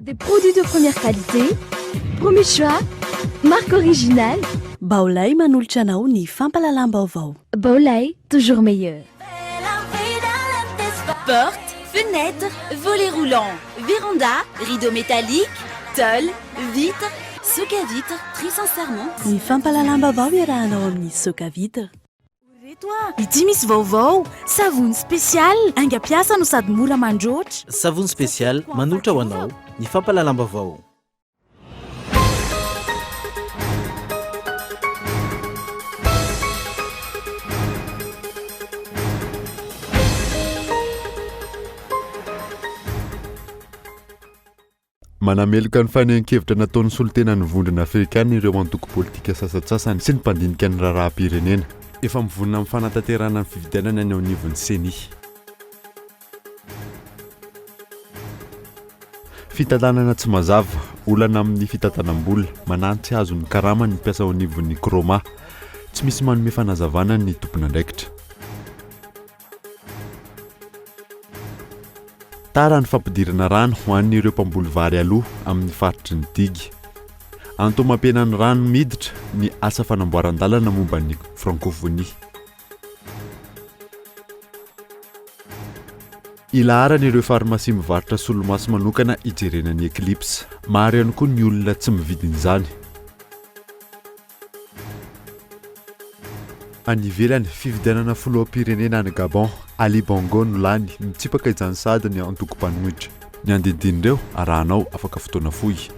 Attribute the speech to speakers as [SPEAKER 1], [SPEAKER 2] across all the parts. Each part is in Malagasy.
[SPEAKER 1] Des produits de première qualité, premier choix, marque originale.
[SPEAKER 2] Baolai manolotra anao ny fampahalalam-baovao.
[SPEAKER 1] Baolai, toujours meilleur.
[SPEAKER 3] Porte, fenêtre, volet roulant, véranda, rideau métallique, tôle, vitre, Socavitre, très sincèrement.
[SPEAKER 2] Ny fampahalalam-baovao iarahanao amin'ny Socavitre.
[SPEAKER 3] Reto a! Ity misy vaovao! Savony spécial, haingam-piasa no sady mora mandroatra.
[SPEAKER 4] Savony spécial manolotra ho anao ny fampahalalam-baovao.
[SPEAKER 5] Manameloka ny fanehoan-kevitra nataon'ny solontenan'ny Vondrona Afrikana ireo antoko politika sasantsasany sy ny mpandinika ny raharaham-pirenena. Efa mivonona amin'ny fanatanterahana ny fifidianana ny eo anivon'ny Ceni. Fitantanana tsy mazava, olana amin'ny fitantanam-bola, manahy tsy hahazo ny karamany ny mpiasa eo anivon'ny Croma. Tsy misy manome fanazavana ny tompon'andraikitra. Tara ny fampidirana rano ho an'ireo mpamboly vary aloha amin'ny faritry ny digy. Antony mampihena ny rano miditra ny asa fanamboaran-dalana momba ny Frankôfônia. Ilaharana ireo farmasia mivarotra solomaso manokana hijerena ny Eclipse. Maro ihany koa ny olona tsy mividy izany. Any ivelany, fifidianana filoham-pirenena any Gabon, Ali Bongo no lany, mitsipaka izany sahady ny antoko mpanohitra. Ny andinindin'ireo arahanao afaka fotoana fohy.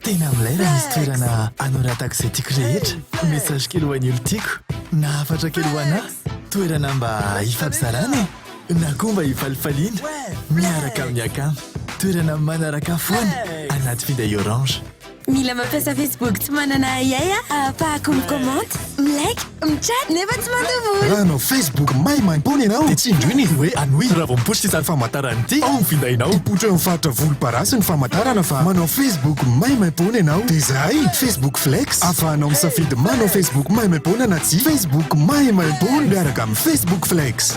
[SPEAKER 6] Tena milay raha misy toerana anoratako izay tiako rehetra. Message kely ho an'ny olon-tiako, na hafatra kely ho anà. Toerana mba hifampizarana e! Na koa mba hifalifaliana miaraka amin'ny akama. Toerana manaraka foana anaty finday Orange.
[SPEAKER 7] Mila mampiasa Facebook tsy manana ahiahy aho ahafahako mi-comment, mi-like, mi-chat nefa tsy mandoa vola.
[SPEAKER 6] Raha hanao Facebook maimaimpoana ianao dia tsindrio ny hoe Hanohy raha vao mipoitra ity sary famantarana ity ao amin'ny findainao. Hipoitra eo amin'ny faritra volomparasy ny famantarana fa manao Facebook maimaimpoana ianao. Dia izay! Facebook Flex, ahafahanao misafidy manao Facebook maimaimpoana na tsia. Facebook maimaimpoana miaraka amin'ny Facebook Flex.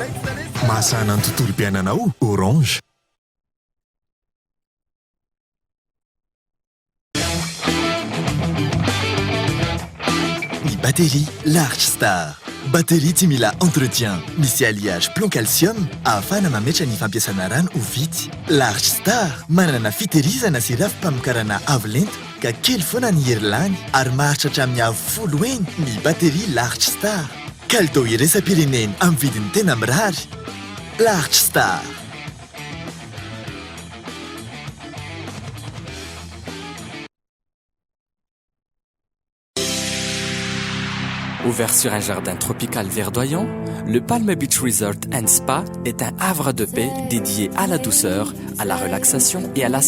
[SPEAKER 6] Mahasahana ny tontolom-piainanao, Orange.
[SPEAKER 8] Ny batterie Large Star. Batterie tsy mila entretien, misy alliage plomb calcium ahafahana mametra ny fampiasana rano ho vitsy. Large Star, manana fitehirizana sy rafi-pamokarana avo lenta ka kely foana ny hery lany ary maharitra hatramin'ny avo folo heny ny batterie Large Star. Kalitao iraisam-pirenena amin'ny vidiny tena mirary. Large Star.
[SPEAKER 9] Ouvert sur un jardin tropical verdoyant, le Palm Beach Resort and Spa est un havre de paix dédié à la douceur, à la relaxation et à la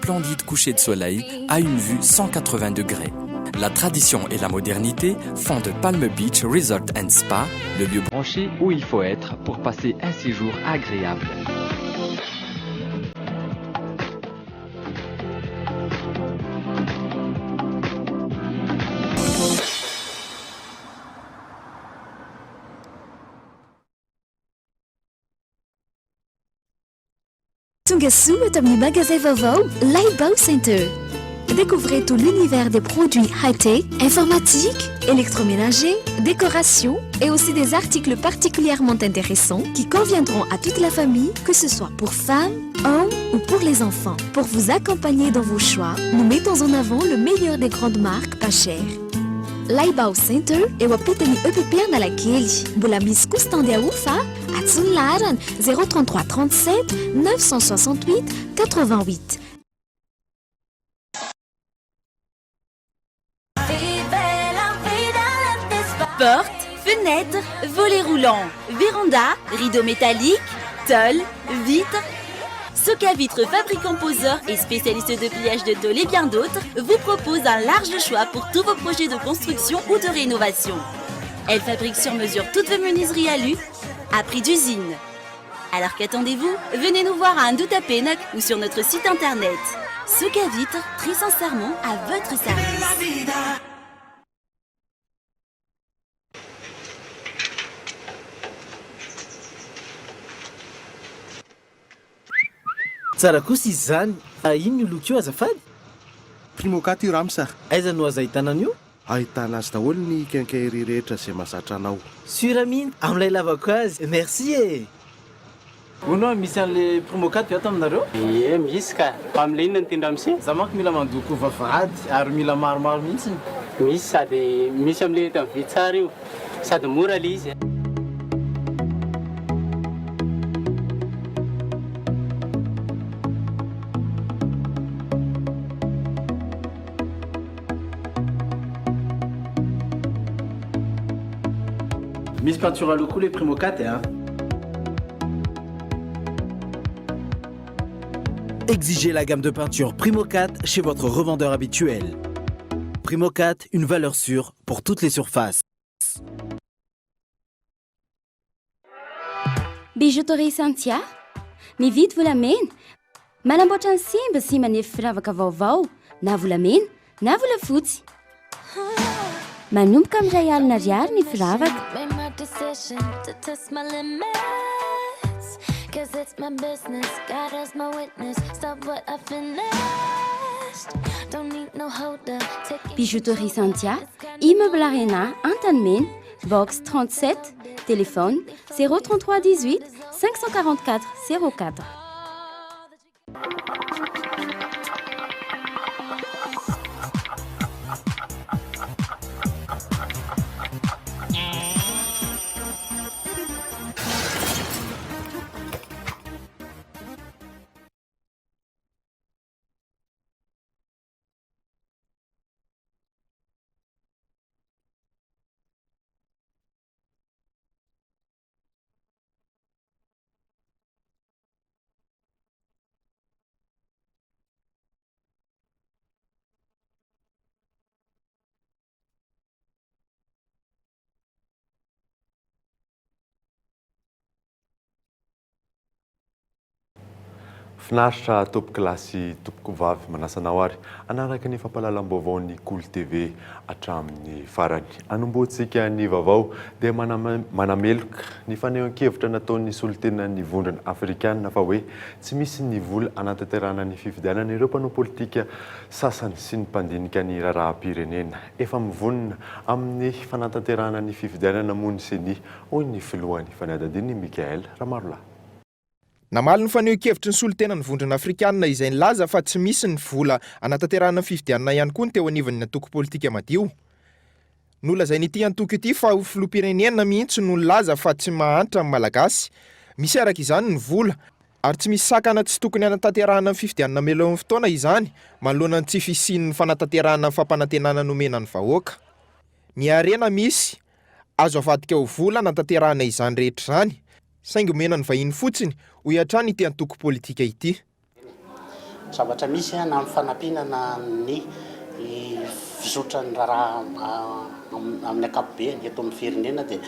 [SPEAKER 9] splendide coucher de soleil à une vue 180 degrés. La tradition et la modernité font de Palm Beach Resort and Spa le lieu branché où il faut être pour passer un séjour agréable.
[SPEAKER 1] Tonga soa eto amin'ny magazay vaovao Laibao Center. Découvrez tout l'univers des produits high-tech, informatiques, électroménagers, décorations et aussi des articles particulièrement intéressants qui conviendront à toute la famille, que ce soit pour femmes, hommes ou pour les enfants. Pour vous accompagner dans vos choix, nous mettons en avant le meilleur des grandes marques pas chères. Laibao Center eo ampitan'ny EPP Analakely. Mbola misy koa stand ahofa antsoy ny laharana 033 37 968 88.
[SPEAKER 7] Porte, fenêtre, volet roulant, véranda, rideau métallique, tôle, vitre. Soca Vitre, fabricant poseur et spécialiste de pliage de tôle et bien d'autres, vous propose un large choix pour tous vos projets de construction ou de rénovation. Elle fabrique sur mesure toutes vos menuiseries alu à prix d'usine. Alors qu'attendez-vous? Venez nous voir à Andohatapenaka ou sur notre site internet. Soca Vitre, très sincèrement à votre service.
[SPEAKER 4] Tsara kosa izy izany. Fa inona io loko io azafady?
[SPEAKER 10] Primocat io Ramsa.
[SPEAKER 4] Aiza no azo ahitana an'io?
[SPEAKER 10] Ahitana azy daholo ny quincaillerie rehetra izay mahazatra anao.
[SPEAKER 4] Sûr mihitsy amin'ilay lavako azy. Merci e! Hono hoa misy an'le Primocat ve ato aminareo?
[SPEAKER 11] Ie misy ka! Fa amin'le inona no tian'i ramose?
[SPEAKER 4] Za manko mila mandoko vavahady ary mila maromaro mihitsiny.
[SPEAKER 11] Misy sady misy amin'le hita mividy tsara io sady mora le izy.
[SPEAKER 4] Misy peinture à l'eau koa le Primocat a.
[SPEAKER 12] Exigez la gamme de peinture Primocat chez votre revendeur habituel. Primocat, une valeur sûre pour toutes les surfaces.
[SPEAKER 13] Bijouterie Santia, mividy volamena, manamboatra ny simba sy manefy firavaka vaovao na volamena na volafotsy. Manomboka amin'ny 1000 ariary ny firavaka. Bijouterie Santia, Immeuble Arena, Antanimena, Box 37, téléphone 033 18 544 04.
[SPEAKER 5] Finaritra tompokolahy sy tompokovavy, manasa anao ary hanaraka ny fampahalalam-baovaon'ny Kolo TV hatramin'ny farany. Anombohantsika ny vaovao dia manameloka ny fanehoan-kevitra nataon'ny solontenan'ny Vondrona Afrikanina fa hoe tsy misy ny vola hanatanterahana ny fifidianana ireo mpanao politika sasany sy ny mpandinika ny raharaham-pirenena. Efa mivonona amin'ny fanatanterahana ny fifidianana moa ny Ceni, hoy ny filohan'ny fanadihadiana Michaël Ramarolahy.
[SPEAKER 14] Namaly ny fanehoan-kevitry ny solontenan'ny Vondrona Afrikanina izay nilaza fa tsy misy ny vola hanatanterahana ny fifidianana ihany koa ny teo anivon'ny antoko politika madio. Nolazain'ity antoko ity fa ho filoham-pirenena mihitsy no nilaza fa tsy mahantra ny Malagasy. Misy araka izany ny vola, ary tsy misy sakana tsy tokony hanatanterahana ny fifidianana mialohan'ny fotoana izany manoloana ny tsy fisian'ny fanatanterahana ny fampanantenana nomena ny vahoaka. Ny harena misy, azo avadika ho vola hanatanterahana izany rehetra izany. Saingy omena ny vahiny fotsiny, hoy hatrany ity antoko politika ity.
[SPEAKER 15] Zavatra misy na amin'ny fanampiana na ny fizotran'ny raharaha amin'ny ankapobeny eto amin'ny firenena dia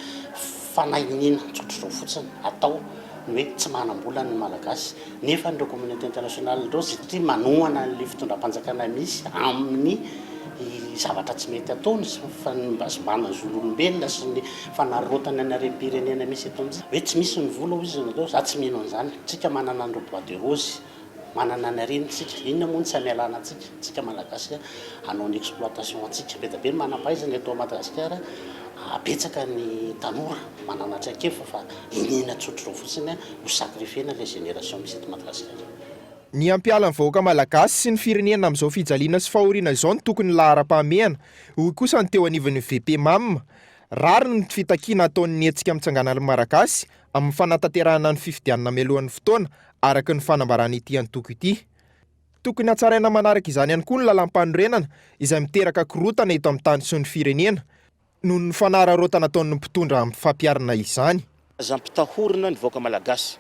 [SPEAKER 15] fanahiniana tsotr'izao fotsiny atao ny hoe tsy manam-bola ny Malagasy nefa ireo communauté internationale ireo satria manohana an'ilay fitondram-panjakana misy amin'ny zavatra tsy mety ataony sy ny fanimbazimbana ny zon'olombelona sy ny fanararaotana ny harem-pirenena misy eto amintsika. Hoe tsy misy ny vola hoy izy nareo, za tsy mino an'izany. Tsika manana an'ireo bois de rose. Manana ny harena isika, inona moa no tsy hamelana antsika, antsika Malagasy hanao ny exploitation antsika. Be dia be ny manam-pahaizana eto Madagasikara, betsaka ny tanora manana traikefa fa iniana tsotra izao fotsiny ho sacrifier-na ilay génération misy eto Madagasikara.
[SPEAKER 14] Ny hampiala ny vahoaka Malagasy sy ny firenena amin'izao fijaliana sy fahoriana izao no tokony laharam-pahamehana, hoy kosa ny teo anivon'ny VPMAM. Rariny ny fitakiana ataon'ny hetsika Mitsangana ry Malagasy amin'ny fanatanterahana ny fifidianana mialohan'ny fotoana, araka ny fanambaran'ity antoko ity. Tokony hatsaraina manaraka izany ihany koa ny lalàmpanorenana izay miteraka korontana eto amin'ny tany sy ny firenena, noho ny fanararaotana ataon'ny mpitondra amin'ny fampiharana izany.
[SPEAKER 16] Aza ampitahorina ny vahoaka malagasy,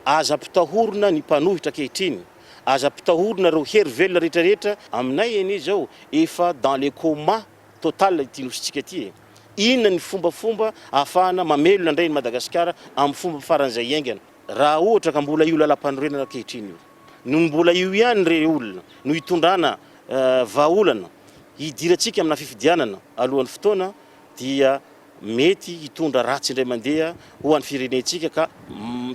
[SPEAKER 16] aza ampitahorina ny mpanohitra ankehitriny, aza ampitahorina ireo hery velona rehetra rehetra, aminay anie izao efa dans le coma total ity nosintsika ity e! Inona ny fombafomba ahafahana mamelona indray an'i Madagasikara amin'ny fomba faran'izay haingana? Raha ohatra ka mbola io lalampanorenana ankehitriny io, no mbola io ihany re olona no hitondrana vahaolana hidirantsika amina fifidianana alohan'ny fotoana dia mety hitondra ratsy indray mandeha ho an'ny firenentsika ka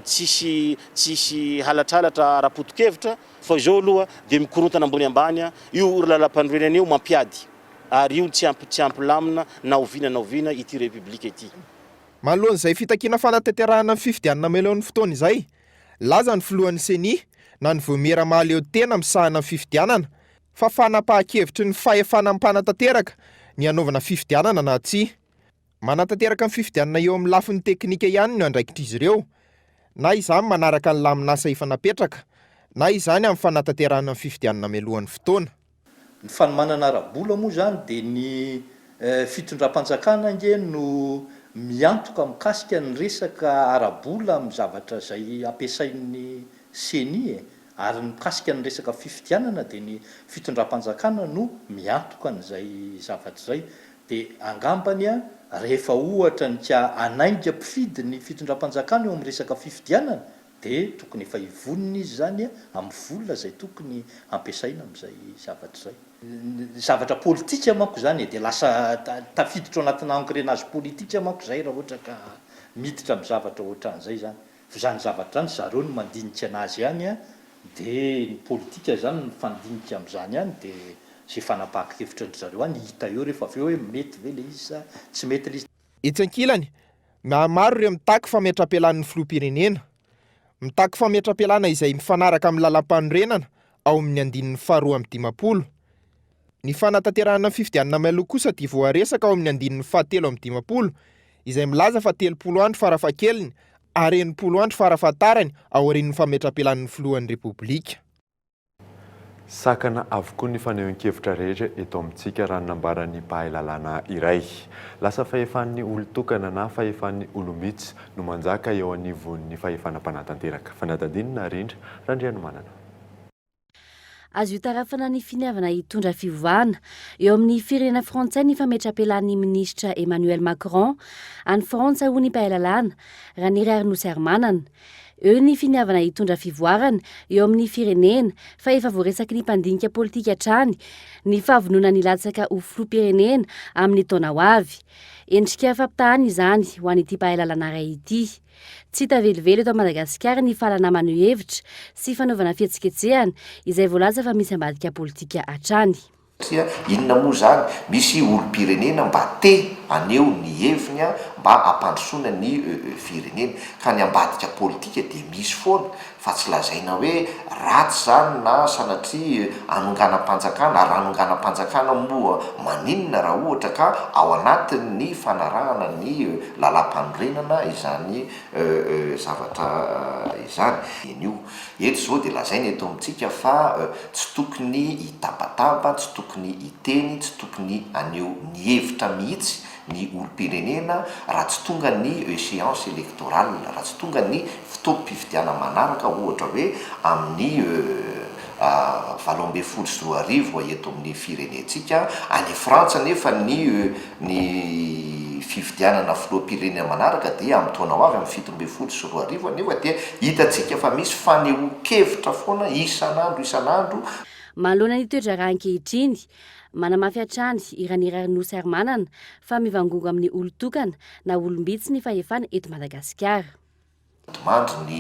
[SPEAKER 16] tsisy tsisy halatralatra ara-potokevitra fa izao aloha dia mikorontana ambony ambany io lalampanorenana io mampiady ary io tsy ampy tsy ampy lamina na oviana na oviana ity Repoblika ity.
[SPEAKER 14] Manoloana izay fitakiana fanatanterahana ny fifidianana mialohan'ny fotoana izay, nilaza ny filohan'ny Ceni, na ny Vaomiera mahaleo tena misahana ny fifidianana, fa fanapahan-kevitry ny fahefana mpanatanteraka ny hanaovana fifidianana na tsia. Manatanteraka ny fifidianana eo amin'ny lafiny teknika ihany no andraikitr'izy ireo, na izany manaraka ny lamin'asa efa napetraka, na izany amin'ny fanatanterahana ny fifidianana mialohan'ny fotoana.
[SPEAKER 17] Ny fanomanana ara-bola moa izany dia ny fitondram-panjakana ange no miantoka mikasika ny resaka ara-bola amin'ny zavatra izay ampiasain'ny ceni e! Ary ny mikasika ny resaka fifidianana dia ny fitondram-panjakana no miantoka an'izay zavatra izay. Dia angambany rehefa ohatra ny ka hanainga mpifidy ny fitondram-panjakana eo amin'ny resaka fifidianana Dia tokony efa hivonona izy izany amin'ny vola izay tokony hampiasaina amin'izay zavatra izay. Ny zavatra politika manko izany e, dia lasa tafiditra ao anatina engrenage politika manko izay raha ohatra ka miditra amin'ny zavatra ohatran'izay izany. Fa izany zavatra izany zareo no mandinika an'azy ihany an, dia ny politika izany no mifandinika amin'izany ihany dia izay fanapahan-kevitra an-dry zareo any hita eo rehefa avy eo hoe mety ve ilay izy sa tsy mety ilay izy.
[SPEAKER 14] Etsy ankilany, Mihamaro ireo mitaky fametram-pialan'ny filoham-pirenena. Mitaky fametram-pialana izay mifanaraka amin'ny lalàmpanorenana ao amin'ny andininy faharoa 52. Ny fanatanterahana ny fifidianana mialoha kosa dia voaresaka ao amin'ny andininy fahatelo 52 izay milaza fa 30 andro farafahakeliny ary 60 andro farafahatarany aorian'ny fametram-pialan'ny filohan'ny Repoblika.
[SPEAKER 5] Sakana avokoa ny fanehoan-kevitra rehetra eto amintsika raha ny nambaran'ny mpahay lalàna iray. Lasa fahefan'ny olon-tokana na fahefan'ny olom-bitsy no manjaka eo anivon'ny fahefana mpanatanteraka. Fanadihadiana Narindra Randrianomanana.
[SPEAKER 13] Azo itarafana ny finiavana hitondra fiovana eo amin'ny firenena frantsay ny fametram-pialan'ny minisitra Emmanuel Macron any Frantsa hoy ny mpahay lalàna Raniry Arinotsiarimanana. Eo ny finiavana hitondra fivoarana eo amin'ny firenena fa efa voaresaky ny mpandinika politika hatrany ny fahavononany hilatsaka ho filoham-pirenena amin'ny taona ho avy. Endrika fampitahana izany ho an'ity mpahay lalàna iray ity. Tsy hita velively eto Madagasikara ny fahalalana maneho hevitra sy fanaovana fihetsiketsehana izay voalaza fa misy ambadika politika hatrany.
[SPEAKER 18] Satria inona moa izany, misy olom-pirenena mba te haneho ny heviny mba hampandrosoana ny firenena. Ka ny ambadika politika dia misy foana, fa tsy lazaina hoe ratsy izany na sanatria hanonganam-panjakana, ary raha hanonganam-panjakana moa maninona raha ohatra ka ao anatin'ny fanarahana ny lalàmpanorenana izany zavatra izany. Io. Eto izao dia lazaina eto amintsika fa tsy tokony hitabataba, tsy tokony hiteny, tsy tokony haneho ny hevitra mihitsy ny olom-pirenena raha tsy tonga ny échéance électorale, raha tsy tonga ny fotoam-pifidianana manaraka ohatra hoe amin'ny 2018 eto amin'ny firenentsika. Any Frantsa anefa ny ny fifidianana filoham-pirenena manaraka dia amin'ny taona ho avy amin'ny 2017 anefa dia hitantsika fa misy fanehoan-kevitra foana isan'andro isan'andro.
[SPEAKER 13] Manoloana ny toe-draharaha ankehitriny, manamafy hatrany i Ranirarinosy Harimanana fa mivangongo amin'ny olon-tokana na olom-bitsy ny fahefana eto Madagasikara.
[SPEAKER 18] Nodimandry ny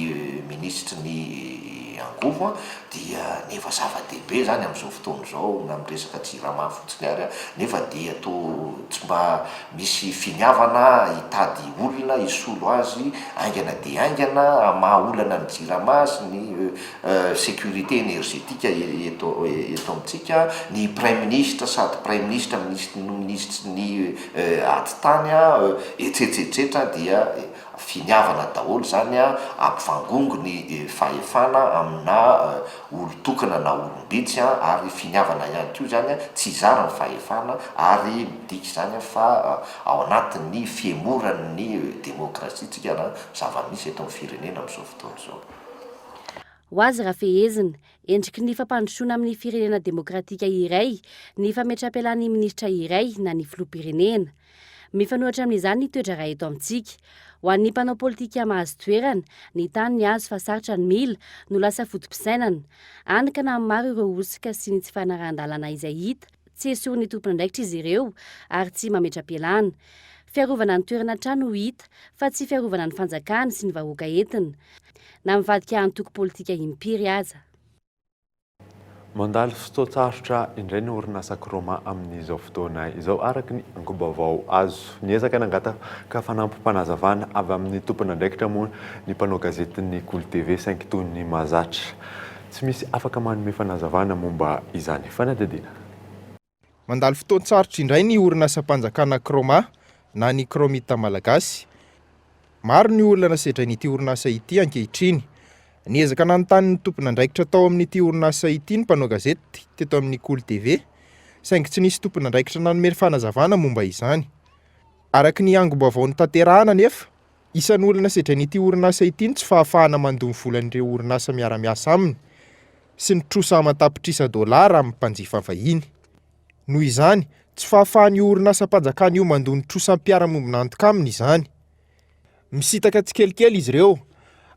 [SPEAKER 18] minisitry ny ny angovo dia nefa zava-dehibe izany amin'izao fotoana izao na amin'ny resaka jirama fotsiny ary nefa dia toa tsy mba misy finiavana hitady olona hisolo azy haingana dia haingana hamaha olana ny jirama sy ny sécurité énergétique eto eto amintsika, ny praiminisitra sady praiminisitra minisitry no minisitry ny atitany etsetra etsetra dia finiavana daholo izany hampivangongo ny fahefana amina olon-tokana na olom-bitsy ary finiavana ihany koa izany tsy hizara ny fahefana ary midika izany fa ao anatin'ny fihemoran'ny demokrasia tsika na zava-misy eto amin'ny firenena amin'izao fotoana izao.
[SPEAKER 13] Ho azy raha fehezina, endriky ny fampandrosoana amin'ny firenena demokratika iray ny fametraham-pialan'ny minisitra iray na ny filoham-pirenena. Mifanohitra amin'izany ny toe-draharaha eto amintsika. Ho an'ny mpanao politika mahazo toerana, ny tany ny azo fa sarotra ny mila, no lasa foto-pisainana. Hany ka na maro ireo hosoka sy ny tsy fanarahan-dalàna izay hita, tsy esorin'ny tompon'andraikitra izy ireo ary tsy mametra-pialana. Fiarovana ny toerana hatrany no hita fa tsy fiarovana ny fanjakana sy ny vahoaka entina. Na mivadika antoko politika impiry aza.
[SPEAKER 5] Mandalo fotoan-tsarotra indray ny orinasa Chroma amin'izao fotoana izao, araka ny angom-baovao azo. Niezaka nangataka fanampim-panazavana avy amin'ny tompon'andraikitra moa ny mpanao gazetin'ny Kolo TV saingy toy ny mahazatra, tsy misy afaka manome fanazavana momba izany. Fanadihadiana.
[SPEAKER 14] Mandalo fotoan-tsarotra indray ny orinasam-panjakana Kraoma na ny Kraomita Malagasy. Maro ny olana sedrain'ity orinasa ity ankehitriny. Niezaka nanontany ny tompon'andraikitra tao amin'ity orinasa ity ny mpanao gazety teto amin'ny Kolo TV, saingy tsy nisy tompon'andraikitra nanome fanazavana momba izany. Araka ny angom-baovao notanterahana anefa, isan'ny olana sedrain'ity orinasa ity ny tsy fahafahana mandoa ny volan'ireo orinasa miara-miasa aminy. sy ny trosa aman-tapitrisa dolara amin'ny mpanjifa vahiny. Noho izany, tsy fahafahan'io orinasam-panjakana io mandoa ny trosan'ny mpiara-miombon'antoka aminy izany. Misintaka tsikelikely izy ireo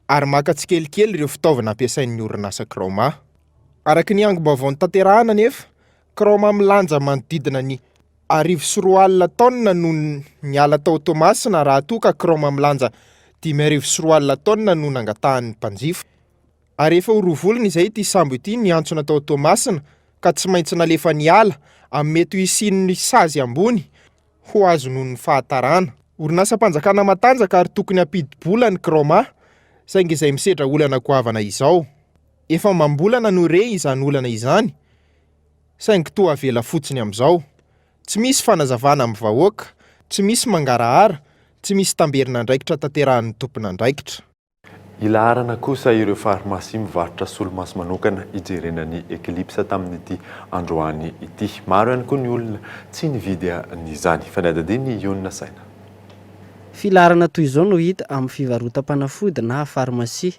[SPEAKER 14] ary maka tsikelikely ireo fitaovana ampiasain'ny orinasa Kraoma. Araka ny angom-baovao notanterahana anefa, Kraoma milanja manodidina ny 2001 taonina no niala tao Toamasina raha toa ka Kraoma milanja 2005 taonina no nangatahan'ny mpanjifa. Ary efa ho roa volana izay ity sambo ity niantsona tao Toamasina ka tsy maintsy nalefa niala amin'ny mety ho hisian'ny sazy ambony ho azo noho ny fahatarana. Orinasam-panjakana matanjaka ary tokony hampidi-bola ny Kraoma saingy izay misedra olana goavana izao. Efa amam-bolana no re izany olana izany saingy toa avela fotsiny amin'izao. Tsy misy fanazavana amin'ny vahoaka, tsy misy mangarahara, tsy misy tamberin'andraikitra tanterahin'ny tompon'andraikitra.
[SPEAKER 5] Ilaharana kosa ireo farmasia mivarotra solomaso manokana hijerena ny Eclipse tamin'ity androany ity. Maro ihany koa ny olona tsy nividy an'izany. Fanadihadian'i Ionona Saina.
[SPEAKER 19] Filaharana toy izao no hita amin'ny fivarotam-panafody na farmasia,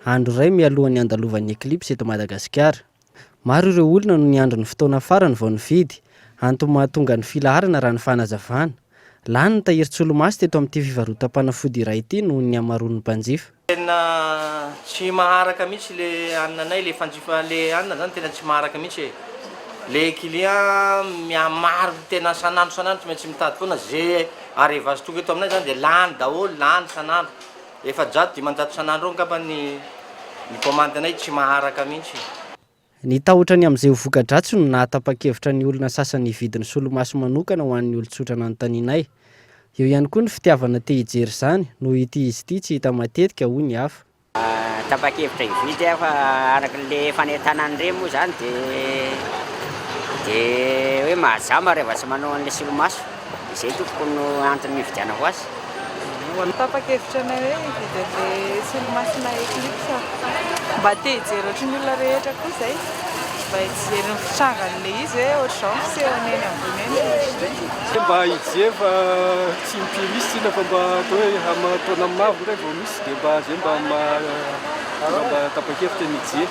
[SPEAKER 19] andro iray mialohan'ny handalovan'ny Eclipse eto Madagasikara. Maro ireo olona no niandry ny fotoana farany vao nividy, antony mahatonga ny filaharana raha ny fanazavana. Lany ny tahirin-tsolomaso teto amin'ity fivarotam-panafody iray ity noho ny hamaroan'ny mpanjifa.
[SPEAKER 20] Tena tsy maharaka mihitsy le hanina anay, le fanjifa le hanina zany tena tsy maharaka mihitsy e. Le client mihamaro tena isan'andro isan'andro tsy maintsy mitady foana, ze arrivage tonga eto aminay zany de lany daholo, lany isan'andro. 400, 500 isan'andro eo angamba ny ny commande anay tsy maharaka mihitsy.
[SPEAKER 19] Ny tahotra ny amin'izay ho voka-dratsy no nahatapa-kevitra ny olona sasany hividy ny solomaso manokana ho an'ny olon-tsotra nanontanianay. Eo ihany koa ny fitiavana te hijery izany noho ity izy ity tsy hita matetika hoy ny hafa.
[SPEAKER 21] Tapa-kevitra hividy aho fa araka an'le fanentanana ireny moa izany dia dia hoe mahajamba rehefa tsy manao an'ilay solomaso. Izay tompoko no antony nividianako azy.
[SPEAKER 22] Tapa-kevitra anay hoe hividy an'ilay solomasona Eclipse. Mba te hijery ohatry ny olona rehetra koa izay. Mba hijery ny fitrangan'ilay izy hoe ohatr'izao ny fisehony eny ambony eny ohatr'izay.
[SPEAKER 23] Mba hijery fa tsy impiry misy tsinona fa mba atao hoe aman-taona maro indray vao misy dia mba izay mba mba tapa-kevitra ny hijery.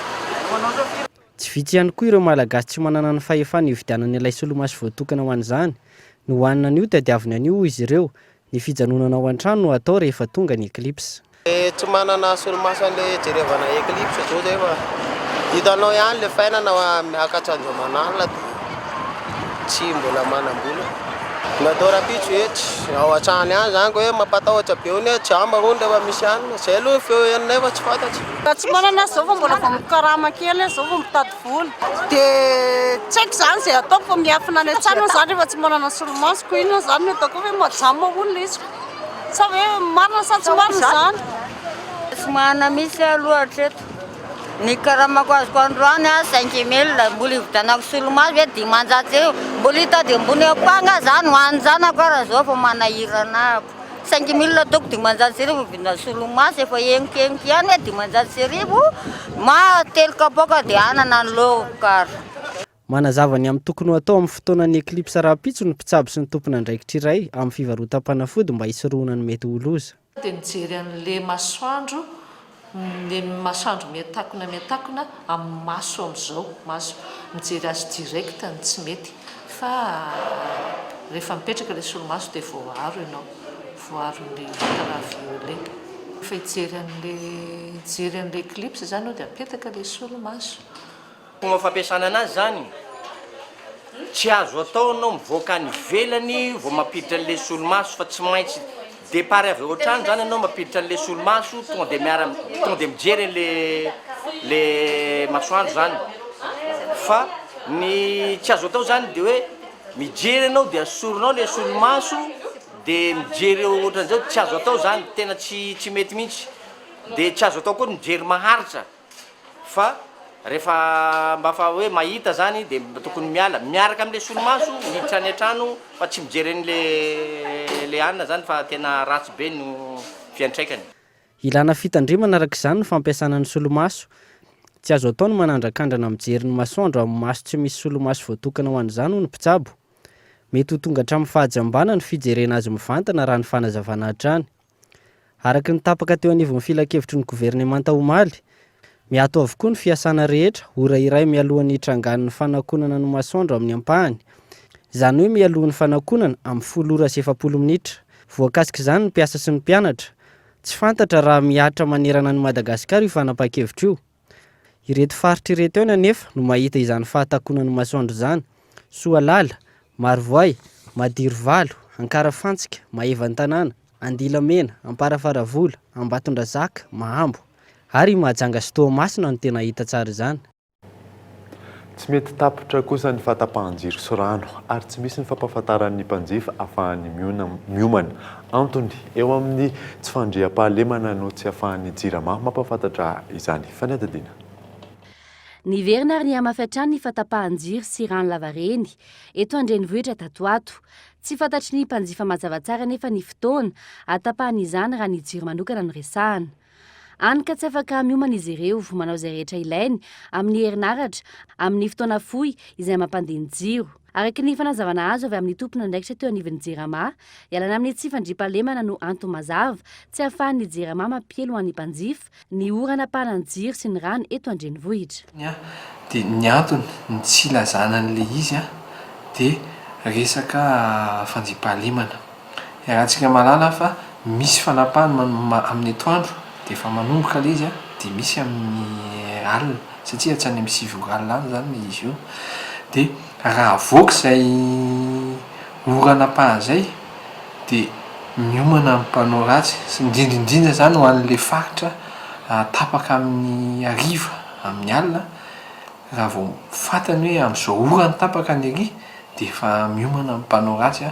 [SPEAKER 19] Tsy vitsy ihany koa ireo Malagasy tsy manana ny fahefana hividianana ilay solomaso voatokana ho an'izany. Ny hohanina anio tadiaviny anio hoy izy ireo, ny fijanonana ao an-trano no atao rehefa tonga ny eclipse.
[SPEAKER 24] Tsy manana solomaso an'le jerevana eclipse zao zay fa hitanao ihany le fainana miakatra andro aman'alina de tsy mbola manam-bola. Natao rahampitso etsy ao an-trano ihany zany ko hoe mampatahotra be hono hoe jamba hono rehefa misy hanina. Zay aloha ny feo henonay fa tsy fantatro.
[SPEAKER 2] Raha tsy manana aho zao vao mbola vao mikarama kely aho zao vao mitady vola. Dia tsy haiko zany izay ataoko fa miafina any an-trano aho zany rehefa tsy manana solomaso ko inona zany no ataoko hoe majamba hono ilay izy. Sa ve marina sa tsy marina izany?
[SPEAKER 3] Tsy manana mihitsy aho aloha hatreto. Ny karamako azoko androany a cinq mille, mbola hividianako solomaso ve 500 eo, mbola hitady ambony ampanga aho zany ho an'ny zanako ara zao fa manahirana ahako. Cinq mille ataoko 1500 vidina solomaso efa henoko henoko ihany hoe 1500 ma telo kapoaka dia anana ny laoko ara.
[SPEAKER 19] Manazava ny amin'ny tokony ho atao amin'ny fotoanan'ny eklipsa rahampitso ny mpitsabo sy ny tompon'andraikitra iray amin'ny fivarotam-panafody mba hisorohana ny mety ho loza.
[SPEAKER 6] Dia nijery an'le masoandro, le masoandro miatakona miatakona amin'ny maso amin'izao, maso mijery azy direct no tsy mety fa rehefa mipetraka ilay solomaso dia voaaro ianao, voaaron'ny ultraviolet. Rehefa hijery an'le hijery an'le eclipse izany ianao dia apetaka ilay solomaso.
[SPEAKER 20] Fomba fampiasana anazy zany, tsy azo atao anao mivoaka any ivelany vao mampiditra an'le solomaso fa tsy maintsy départ avy ao an-trano zany anao mampiditra an'le solomaso tonga de miara tonga de mijery an'le le masoandro zany fa ny tsy azo atao zany de hoe mijery anao de asorinao le solomaso de mijery ohatran'izao tsy azo atao zany tena tsy tsy mety mihitsy de tsy azo atao koa ny mijery maharitra. Fa rehefa mba fa hoe mahita zany de mba tokony miala miaraka amle solomaso miditra any an-trano fa tsy mijery an'le le anona zany fa tena ratsy be no fiantraikany.
[SPEAKER 19] Ilana fitandremana araka izany ny fampiasana ny solomaso. Tsy azo atao ny manandrakandrana mijery ny masoandro amin'ny maso tsy misy solomaso voatokana ho an'izany hoy ny mpitsabo. Mety ho tonga hatramin'ny fahajambana ny fijerena azy mivantana raha ny fanazavana hatrany. Araka ny tapaka teo anivon'ny filankevitry ny governemanta omaly, miato avokoa ny fiasana rehetra ora iray mialohan'ny hitrangan'ny fanakonana ny masoandro amin'ny ampahany. Izany hoe mialoha ny fanakonana amin'ny 10 ora sy 40 minitra. Voakasik'izany ny mpiasa sy ny mpianatra. Tsy fantatra raha mihatra manerana an'i Madagasikara io fanapahan-kevitra io. Ireto faritra ireto ihany anefa no mahita izany fahatakonan'ny masoandro izany, Soalala, Marovoay, Madirovalo, Ankarafantsika, Maevantanàna, Andilamena, Amparafaravola, Ambatondrazaka, Mahambo. Ary i Mahajanga sy Toamasina no tena hita tsara izany.
[SPEAKER 5] Tsy mety tapitra kosa ny fahatapahan-jiro sy rano ary tsy misy ny fampahafantaran'ny mpanjifa ahafahany miomana. Antony, eo amin'ny tsy fandriampahalemana no tsy ahafahan'ny Jirama mampahafantatra izany. Fanadihadiana.
[SPEAKER 13] Niverina ary nihamafy hatrany ny fahatapahan-jiro sy rano lavareny eto an-drenivohitra tato ho ato. Tsy fantatry ny mpanjifa mazava tsara anefa ny fotoana ahatapahan'izany raha ny jiro manokana no resahana. Hany ka tsy afaka miomana izy ireo, manao izay rehetra ilainy amin'ny herinaratra amin'ny fotoana fohy izay mampandeha ny jiro. Araka ny fanazavana azo avy amin'ny tompon'andraikitra teo anivon'ny Jirama, ialana amin'ny tsy fandriampahalemana no antony mazava tsy ahafahan'ny Jirama mampiely ho an'ny mpanjifa ny ora anapahana ny jiro sy ny rano eto an-drenivohitra.
[SPEAKER 8] Dia ny antony ny tsy ilazana an'ilay izy dia resaka fandriampahalemana. Iarahantsika mahalala fa misy fanapahana amin'ny atoandro dia efa manomboka ilay izy dia misy amin'ny alina satria tsy any amin'ny sivy ora alina any izany ilay izy io. Dia raha avoaka izay ora anapahana izay dia miomana ny mpanao ratsy sy indrindra indrindra izany ho an'ilay faritra tapaka amin'ny hariva amin'ny alina raha vao fantany hoe amin'izao ora no tapaka ny ery dia efa miomana ny mpanao ratsy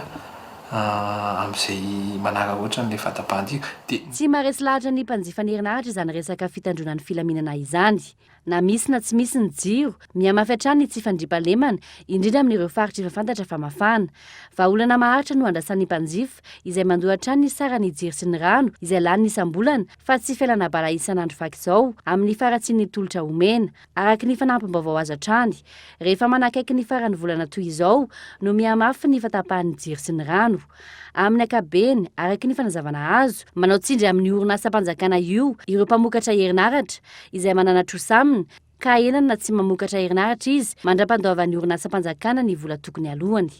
[SPEAKER 8] amin'izay manararaotra an'ilay fahatapahan-jiro dia.
[SPEAKER 13] Tsy maharesy lahatra ny mpanjifa ny herinaratra izany resaka fitandroana ny filaminana izany. Na misy na tsy misy ny jiro, mihamafy hatrany ny tsy fandriampahalemana, indrindra amin'ireo faritra efa fantatra fa mafana. Vahaolana maharitra no andrasan'ny mpanjifa, izay mandoa hatrany ny saran'ny jiro sy ny rano, izay laniny isam-bolana, fa tsy fialana bala isan'andro vaky izao, amin'ny faharatsian'ny tolotra omena. Araka ny fanampim-baovao azo hatrany, rehefa manakaiky ny faran'ny volana toy izao no mihamafy ny fahatapahan'ny jiro sy ny rano. Amin'ny ankapobeny, araka ny fanazavana azo, manao tsindry amin'io orinasam-panjakana io ireo mpamokatra herinaratra izay manana trosa aminy ka ahenany na tsy mamokatra herinaratra izy mandra-pandoavan'ny orinasam-panjakana ny vola tokony aloany.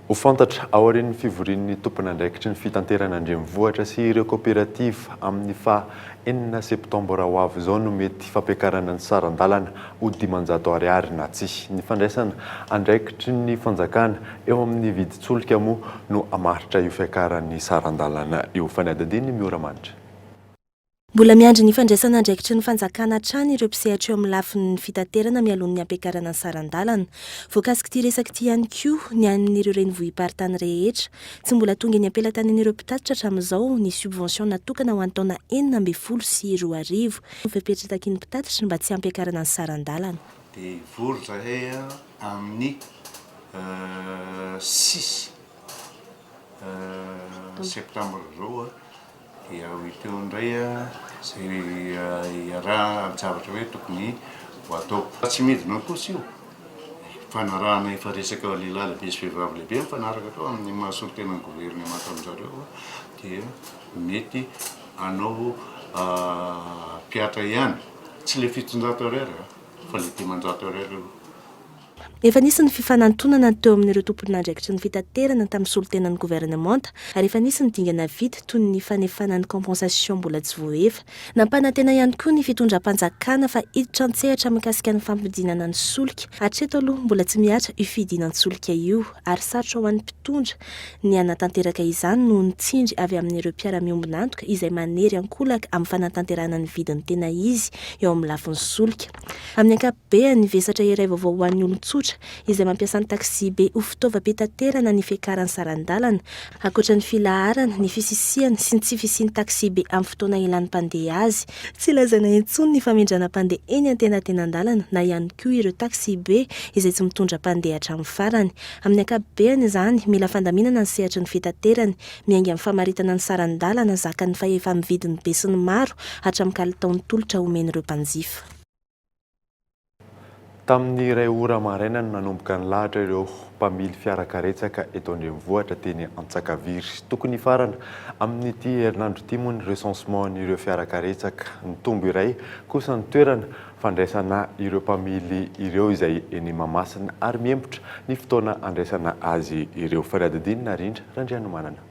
[SPEAKER 5] Ho fantatra aorian'ny fivorian'ny tompon'andraikitry ny fitanterana an-drenivohitra sy ireo kaoperativa amin'ny faha Enina septambra ho avy izao no mety fampiakarana ny saran-dalana ho 500 ariary na tsia. Ny fandraisana andraikitry ny fanjakana eo amin'ny vidin-tsolika moa no hamaritra io fiakaran'ny saran-dalana io. Fanadihadian'i Miora Manitra.
[SPEAKER 13] Mbola miandry ny fandraisana andraikitry ny fanjakana hatrany ireo mpisehatra eo amin'ny lafiny fitaterana mialoha ny hampiakarana ny saran-dalana. Voakasik'ity resaka ity ihany koa ny amin'ireo renivohi-paritany rehetra. Tsy mbola tonga eny am-pelatanan'ireo mpitatitra hatramin'izao ny subvention natokana ho an'ny taona 2016. Fepetra takian'ny mpitatitra mba tsy hampiakarana ny saran-dalana.
[SPEAKER 1] Dia hivory zahay amin'ny six septembre izao dia ho hita eo indray izay hiarahana zavatra hoe tokony ho atao. Tsy midina kosa io. Fifanarahana efa resaka lehilahy lehibe sy vehivavy lehibe mifanaraka teo amin'ny maha solontenan'ny governemanta amin-jareo dia mety hanao mpiatra ihany, tsy ilay 700 ariary fa ilay 500 ariary aloha.
[SPEAKER 13] Efa nisy ny fifanantonana teo amin'ireo tompon'andraikitry ny fitaterana tamin'ny solontenan'ny governemanta ary efa nisy ny dingana vita toy ny fanefana ny compensation mbola tsy voaefa. Nampanantena ihany koa ny fitondram-panjakana fa hiditra an-tsehatra mikasika ny fampidinana ny solika. Hatreto aloha mbola tsy mihatra io fidinan-tsolika io ary sarotra ho an'ny mpitondra ny hanatanteraka izany noho ny tsindry avy amin'ireo mpiara-miombon'antoka izay manery ankolaka amin'ny fanatanterahana ny vidiny tena izy eo amin'ny lafiny solika. Amin'ny ankapobeny, vesatra iray vaovao ho an'ny olon-tsotra izay mampiasa ny taksibe ho fitaovam-pitaterana ny fiakaran'ny saran-dalana, ankoatra ny filaharana, ny fisisihana sy ny tsy fisian'ny taksibe amin'ny fotoana ilan'ny mpandeha azy. Tsy lazaina intsony ny famindrana mpandeha eny antenatenan-dalana na ihany koa ireo taksibe izay tsy mitondra mpandeha hatramin'ny farany. Amin'ny ankapobeny izany, mila fandaminana ny sehatry ny fitaterana, miainga amin'ny famaritana ny saran-dalana zakan'ny fahefa-mividin'ny besinimaro hatramin'ny kalitaon'ny tolotra omen'ireo mpanjifa.
[SPEAKER 5] Tamin'ny iray ora maraina no nanomboka nilahatra ireo mpamily fiara karetsaka eto an-drenivohitra teny Antsakaviry. Tokony hifarana amin'ity herinandro ity moa ny recensement an'ireo fiara karetsaka. Nitombo iray kosa ny toerana fandraisana ireo mpamily ireo izay eny Mahamasina ary mihemotra ny fotoana handraisana azy ireo. Fanadihadiana Narindra Randrianomanana.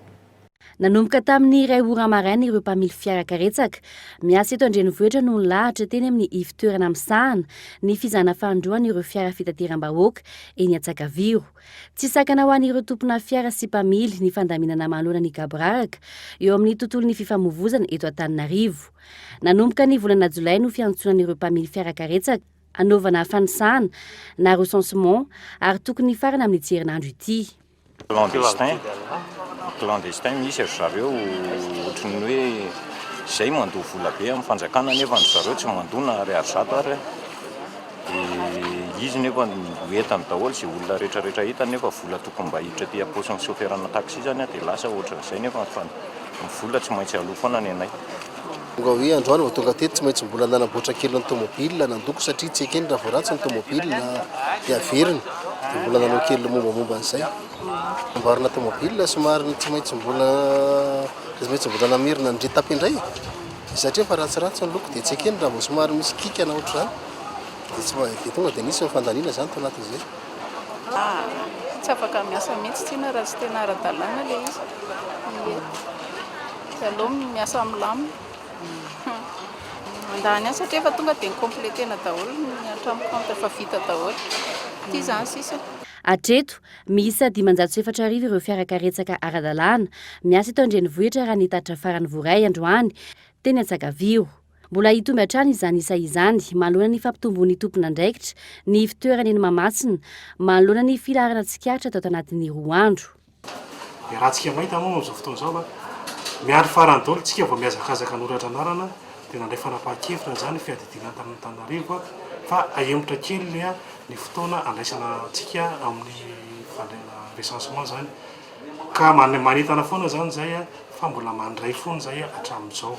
[SPEAKER 13] Nanomboka tamin'ny iray ora maraina ireo mpamily fiara karetsaka miasa eto an-drenivohitra no nilahatra teny amin'ny ivon-toerana misahana ny fizahana fanindroany ireo fiara fitateram-bahoaka eny Antsakaviro. Tsy sakana ho an'ireo tompona fiara sy mpamily ny fandaminana manoloana ny gaboraraka eo amin'ny tontolon'ny fifamoivozana eto Antananarivo. Nanomboka ny volana jolay no fiantsoana ireo mpamily fiara karetsaka hanaovana fanisana na recensement ary tokony hifarana amin'ity herinandro ity.
[SPEAKER 7] Clandestin, clandestin misy ry zareo ohatry ny hoe izay mandoa vola be amin'ny fanjakana nefa ry zareo tsy mandoa na ariary zato ary dia izy nefa entany daholo izay olona rehetra rehetra hitany nefa vola tokony mba hiditra aty am-paosin'ny chauffeur-na taxi izany dia lasa ohatran'izay nefa ny vola tsy maintsy aloa foana ny anay.
[SPEAKER 9] Tonga hoe androany vao tonga teto tsy maintsy mbola nanamboatra kely ny tomobile, nandoko satria tsy ekeny raha vao ratsy ny tomobile dia averiny, dia mbola nanao kely mombamomba an'izay. Namboarina tomobile somary tsy maintsy mbola tsy maintsy mbola namerina ny retapé indray satria efa ratsiratsy ny loko dia tsy ekeny raha vao somary misy kika na ohatr'izany dia tsy dia tonga dia nisy ny fandaniana izany tao anatin'izay.
[SPEAKER 22] Tsy afaka miasa mihitsy tsinona raha tsy tena ara-dalàna ilay izy. Ie. Dia aleo miasa milamina. Mandany any satria efa tonga dia ni-compléter-na daholo ny hatramin'ny compte efa vita daholo. Ity izany sisa.
[SPEAKER 13] Hatreto, miisa 4500 ireo fiara karetsaka ara-dalàna miasa eto an-drenivohitra raha ny tatitra farany voaray androany teny Antsakaviro. Mbola hitombo hatrany izany isa izany manoloana ny fampitomboan'ny tompon'andraikitra ny fitoerana eny Mahamasina manoloana ny filaharana tsikaritra tato anatin'ny roa andro.
[SPEAKER 10] Dia raha tsika mahita moa amin'izao fotoana izao fa miandry farany daholo tsika vao mihazakazaka hanoratra anarana dia nandray fanapahan-kevitra izany ny fiadidiana an'Antananarivo fa ahemotra kely ny fotoana andraisana antsika amin'ny fandraisana recensement izany ka manentana foana izany izay fa mbola mandray foana izay hatramin'izao.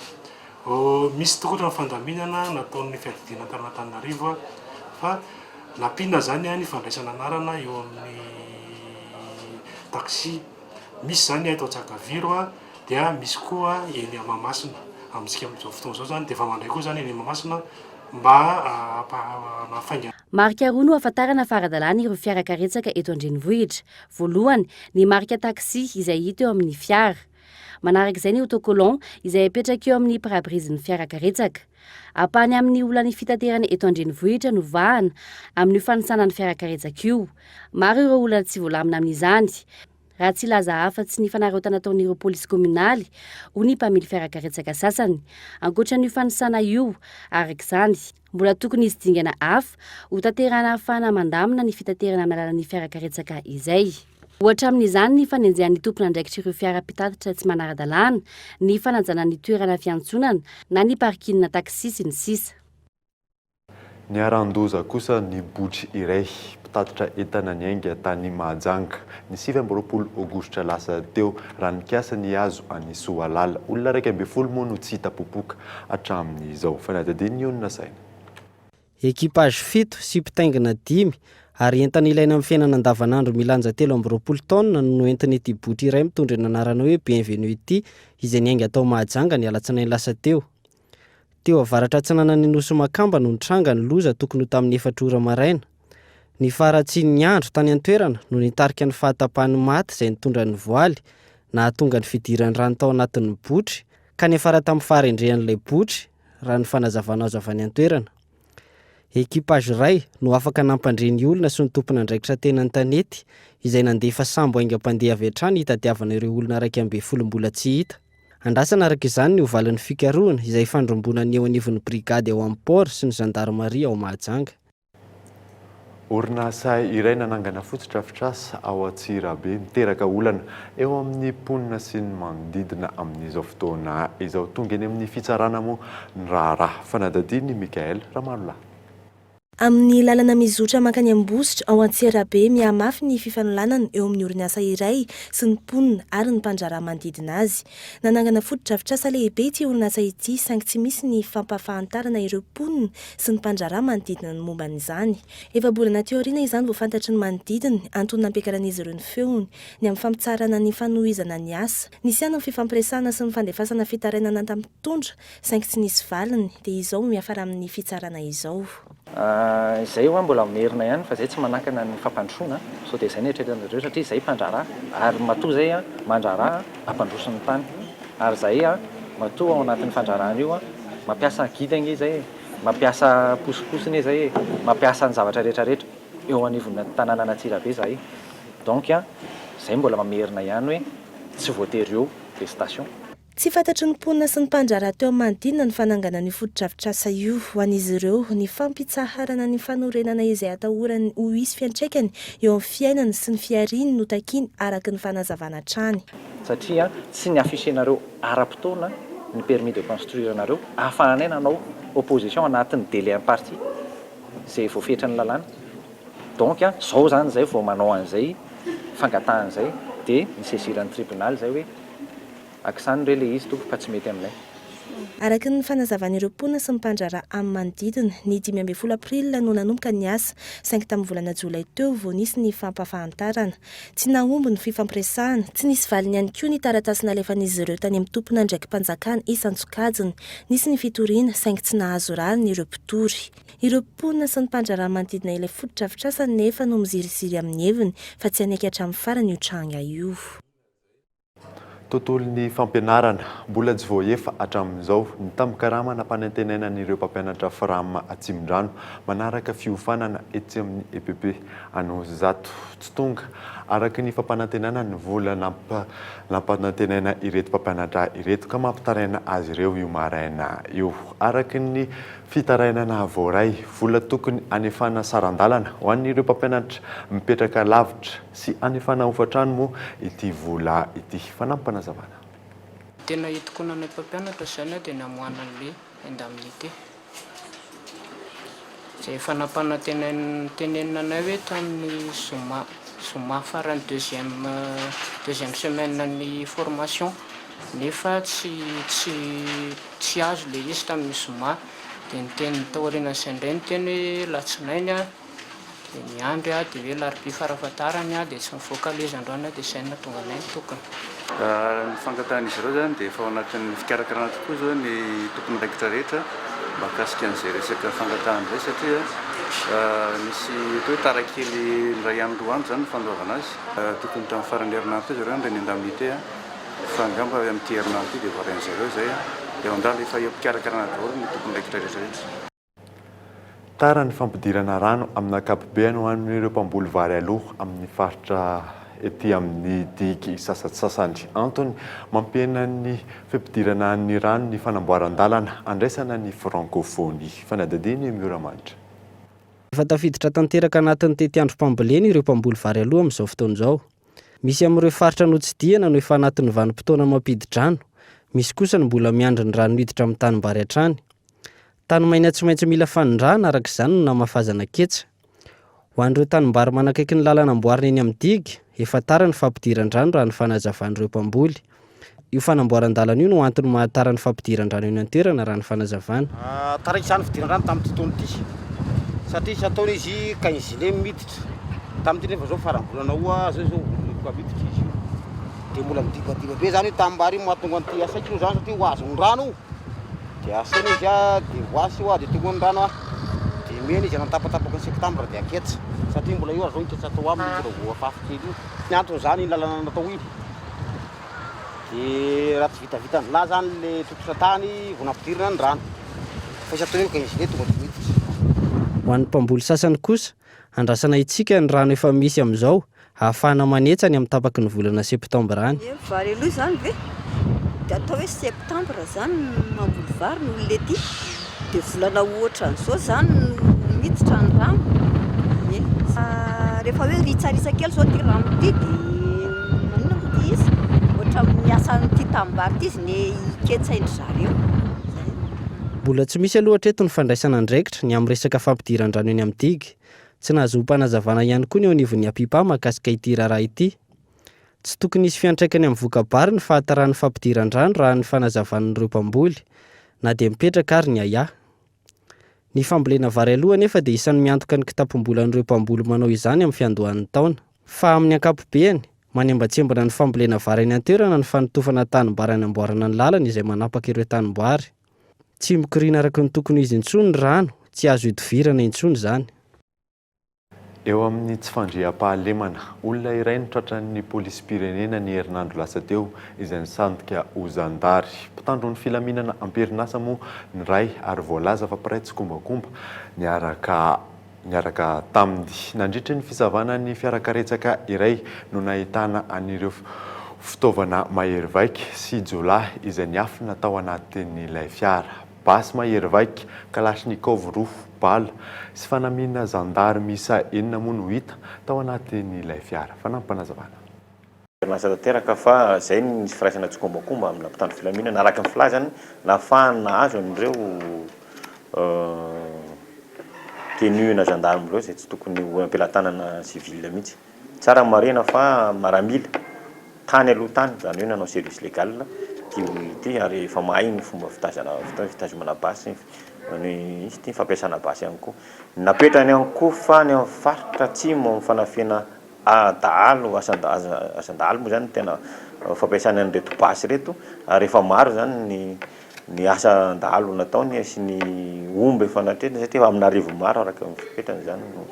[SPEAKER 10] Misy tokoa ny fandaminana nataon'ny fiadidiana an'Antananarivo fa nampiana izany ny fandraisana anarana eo amin'ny taxi. Misy izany eto Antsakaviro dia misy koa eny Mahamasina. Amintsika amin'izao fotoana izao izany dia efa mandray koa izany eny Mahamasina mba hampahafaingana.
[SPEAKER 13] Marika roa no ahafantarana fa ara-dalàna ireo fiara karetsaka eto an-drenivohitra. Voalohany, ny marika taxi izay hita eo amin'ny fiara. Manaraka izay ny autocollant izay apetraka eo amin'ny pare-brise-n'ny fiara karetsaka. Ampahany amin'ny olan'ny fitaterana eto an-drenivohitra no vahana amin'io fanisana ny fiara karetsaka io. Maro ireo olana tsy voalamina amin'izany, raha tsy hilaza afa-tsy ny fanararaotana ataon'ireo polisy kaominaly, hoy ny mpamily fiara karetsaka sasany. Ankoatra an'io fanisana io, araka izany, mbola tokony hisy dingana hafa hotanterahana ahafahana mandamina ny fitaterana amin'ny alalan'ny fiara karetsaka izay. Ohatra amin'izany ny fanenjehan'ny tompon'andraikitr'ireo fiara mpitatitra tsy manara-dalàna, ny fanajana ny toerana fiantsonana na ny parking taxi sy ny sisa.
[SPEAKER 5] Niharan-doza kosa ny botry iray mpitatitra entana niainga tany Mahajanga, ny 29 aogositra lasa teo, raha nikasa ny hihazo an'i Soalala. Olona 11 moa no tsy hita popoka hatramin'izao. Fanadihadian'ny Onona Saina.
[SPEAKER 19] Equipage fito sy mpitaingina dimy ary entana ilaina amin'ny fiainana andavanandro milanja 23 taonina no noentin'ity botry iray mitondra ny anarana hoe Bienvenue ity izay niainga tao Mahajanga ny alatsinainy lasa teo. Teo avaratra atsinanan'ny Nosy Makamba no nitranga ny loza tokony ho tamin'ny efatra ora maraina. Ny faharatsian'ny andro tany an-toerana no nitarika ny fahatapahan'ny maty izay nitondra ny voaly, nahatonga ny fidiran'ny rano tao anatin'ny botry ka niafara tamin'ny faharendrehan'ilay botry, raha ny fanazavana azo avy any an-toerana. Equipage iray no afaka nampandre ny olona sy ny tompon'andraikitra teny an-tanety izay nandefa sambo haingam-pandeha avy hatrany hitadiavana ireo olona 11 mbola tsy hita. Andrasana araka izany ny ho valin'ny fikarohana izay ifandrombonan'ny eo anivon'ny brigady ao amin'ny port sy ny zandarimaria ao Mahajanga.
[SPEAKER 5] Orinasa iray nanangana fotodrafitrasa ao Antsirabe miteraka olana eo amin'ny mponina sy ny manodidina amin'izao fotoana izao. Tonga eny amin'ny fitsarana moa ny raharaha. Fanadihadian'i Michaël Ramalolahy.
[SPEAKER 4] Amin'ny lalana mizotra mankany Ambositra, ao Antsirabe, mihamafy ny fifanolanana eo amin'ny orinasa iray sy ny mponina ary ny mpandraharaha manodidina azy. Nanangana fotodrafitrasa lehibe ity orinasa ity saingy tsy misy ny fampahafantarana ireo mponina sy ny mpandraharaha manodidina ny momba an'izany. Efa-bolana aty aoriana izany vao fantatry ny manodidina, antony nampiakaran'izy ireo ny feony, ny amin'ny fampitsaharana ny fanohizana ny asa. Nisy ihany ny fifampiresahana sy ny fandefasana fitarainana tamin'ny mpitondra Saingy tsy nisy valiny, dia izao miafara amin'ny fitsarana izao.
[SPEAKER 11] Izay hoa mbola merina ihany fa izay tsy manakana ny fampandrosoana sao dia izay no eritreretin-dry zareo satria izay mpandraharaha ary matoa izay mandraharaha hampandroso ny tany ary izay matoa ao anatin'ny fandraharahana io mampiasa guide ange izay e, mampiasa posiposy anie izay e, mampiasa ny zavatra rehetra rehetra eo anivon'ny tanànan'Antsirabe izahay donc izay mbola mamerina ihany hoe tsy voatery eo le station.
[SPEAKER 4] Tsy fantatry ny mponina sy ny mpandraharaha teo amin'ny manodidina ny fananganana io fotodrafitrasa io. Ho an'izy ireo, ny fampitsaharana ny fanorenana izay atahorany ho hisy fiantraikany eo amin'ny fiainany sy ny fihariany no takiany araka ny fanazavana hatrany.
[SPEAKER 11] Satria tsy ni-afficher-nareo ara-potoana ny permis de construire-nareo ahafahanay nanao opposition anatin'ny délai imparti izay voafetran'ny lalàna. Donc zao zany zay vao manao an'izay fangatahana izay dia ni-saisir ny tribunal izay hoe Akisano re le izy tompoko fa tsy mety aminay.
[SPEAKER 4] Araka ny fanazavan'ireo mponina sy ny mpandraharaha amin'ny manodidina, ny 15 april no nanomboka ny asa, saingy tamin'ny volana jolay teo vao nisy ny fampahafantarana. Tsy nahomby ny fifampiresahana, tsy nisy valiny ihany koa ny taratasy nalefan'izy ireo tany amin'ny tompon'andraiki-panjakana isan-tsokajiny. Nisy ny fitoriana, saingy tsy nahazo rariny ireo mpitory. Ireo mponina sy ny mpandraharaha manodidina ilay fotodrafitrasa anefa no miziriziry amin'ny heviny fa tsy hanaiky hatramin'ny farany io tranga io.
[SPEAKER 5] Tontolon'ny fampianarana, mbola tsy voahefa hatramin'izao ny tambin-karama nampanantenaina an'ireo mpampianatra Fram Atsimondrano manaraka fiofanana etsy amin'ny EPP Anosizato. Tsy tonga araka ny fampanantenana ny vola nampanantenaina ireto mpampianatra ireto ka mampitaraina azy ireo io maraina io. Araka ny fitarainana voaray, vola tokony hanefana saran-dalana ho an'ireo mpampianatra mipetraka lavitra sy hanefana hofan-trano moa ity vola ity. Fanampim-panazavana.
[SPEAKER 12] Tena hitokonanay mpampianatra izany dia ny hamoahana an'ilay indemnité izay efa nampanantenain'ny tenenina anay hoe tamin'ny zoma zoma faran'ny deuxième deuxième semaine ny formation nefa tsy tsy tsy azo ilay izy tamin'ny zoma dia niteny taorianan'izay indray niteny hoe latsinainy an Dia niandry aho dia hoe larobia farafahatarany aho dia tsy nivoaka aloha izy androany aho dia izay no nahatonga anay nitokona.
[SPEAKER 15] Ny fangatahan'izy ireo izany dia efa ao anatin'ny fikarakarana tokoa izao ny tompon'andraikitra rehetra mahakasika an'izay resaka fangatahana izay satria nisy atao hoe tara kely indray andro roa andro izany ny fandoavana azy. Tokony tamin'ny faran'ny herinandro teo zareo nandray ny indemnité. Fa angamba amin'ity herinandro ity dia voarain-dry zareo izay dia ao an-dàlana efa eo am-pikarakarana daholo ny tompon'andraikitra rehetra rehetra.
[SPEAKER 5] Tara ny fampidirana rano amin'ny ankapobeny ho an'ireo mpamboly vary aloha amin'ny faritra ety amin'ny digy sasantsasany. Antony mampihena ny fampidirana ny rano ny fanamboaran-dalana andraisana ny frankofonia. Fanadihadian'i Miora Manitra.
[SPEAKER 19] Efa tafiditra tanteraka anatin'ny tetiandrom-pambolena ireo mpamboly vary aloha amin'izao fotoana izao. Misy amin'ireo faritra notsidihana no efa anatin'ny vanim-potoana mampidi-drano, misy kosa ny mbola miandry ny rano hiditra amin'ny tanimbary hatrany. Tany maina tsy maintsy mila fanondrahana araka izany no namafazana ketsa. Ho an'ireo tanimbary manakaiky ny lalana amboarina eny amin'ny digy, efa tara ny fampidiran-drano raha ny fanazavan'ireo mpamboly. Io fanamboaran-dalana io no antony mahatara ny fampidiran-drano eny an-toerana raha ny fanazavana.
[SPEAKER 14] Taraiky izany fidiran-drano tamin'ity taona ity satria isan-taona izy quinze miditra, tamin'ity nefa izao faran'ny volana août izao izao manomboka miditra izy io. Dia mbola midibadiba be izany io tanimbary io mahatonga an'ity asaiko io izany satria ho azon'ny rano io. Dia asaina izy a, dia voasy io a, dia tonga ny rano a, dia mena izy anatapatapaky ny septambra dia aketsa, satria mbola io ary zao ny ketsa atao aminy mbola voafafy kely io. Ny anton'izany iny lalana natao iny, dia raha tsy vitavitan-dry zany le tototra tany vao nampidirina ny rano, fa isan-taona io quinze juillet tonga dia miditra.
[SPEAKER 19] Ho an'ny mpamboly sasany kosa, andrasana hitsika ny rano efa misy amin'izao Ahafahana manetsa any amin'ny tapaky ny volana septambra any.
[SPEAKER 16] Ny vary aloha izany ve dia atao hoe septambra izany no mamboly vary ny olona ety dia volana ohatran'izao izany no miditra ny rano ie rehefa hoe ritsarisa kely izao ity rano ity dia maninona moa ity izy ohatran'ny miasa an'ity tanimbary ity izy ny hiketsain-dry zareo zay.
[SPEAKER 19] Mbola tsy misy aloha hatreto ny fandraisana andraikitra ny amin'ny resaka fampidiran-drano eny amin'ny digy. Tsy nahazoam-panazavana ihany koa ny eo anivon'ny Apipa mahakasika ity raharaha ity. Tsy tokony hisy fiantraikany amin'ny voka-bary ny fahataran'ny fampidiran-drano raha ny fanazavan'ireo mpamboly, na dia mipetraka ary ny ahiahy. Ny fambolena vary aloha anefa dia isan'ny miantoka ny kitapom-bolan'ireo mpamboly manao izany amin'ny fiandohan'ny taona. Fa amin'ny ankapobeny, manembantsembana ny fambolena vary any an-toerana ny fanotofana tanimbary hanamboarana ny lalana izay manapaka ireo tanimbary. Tsy mikoriana araka ny tokony ho izy intsony ny rano, tsy azo idovirana intsony izany.
[SPEAKER 5] Eo amin'ny tsy fandriampahalemana, olona iray no tratran'ny polisim-pirenena ny herinandro lasa teo izay nisandika ho zandary. Mpitandro ny filaminana am-perinasa moa ny iray ary voalaza fa mpiray tsikombakomba niaraka niaraka taminy. Nandritry ny fisavana ny fiarakaretsaka iray no nahitana an'ireo fitaovana mahery vaika sy jiolahy izay niafina tao anatin'ilay fiara. Basy mahery vaika, kalachnikov roa, bala sy fanamiana zandary miisa enina moa no hita tao anatin'ilay fiara. Fanampim-panazavana.
[SPEAKER 17] Lasa tanteraka fa izay ny nisy firaisana tsikombakomba amina mpitandro filaminana araka ny filazany nahafahany nahazo an'ireo tenue na gendarme ireo izay tsy tokony ho eo am-pelatanana civil mihitsy. Tsara ny marihina fa maramila tany aloha tany, izany hoe nanao service légal ity olona ity ary efa mahay ny fomba fitazana fitazomana basy ny izy ity fampiasana basy ihany koa. Napetrany ihany koa fa any amin'ny faritra atsimo amin'ny fanafihana dahalo, asan-dahalo moa izany no tena fampiasany an'ireto basy ireto ary efa maro izany ny ny asan-dahalo nataony sy ny omby efa natrehiny satria efa amin'arivony maro araka ny fipetrany izany no.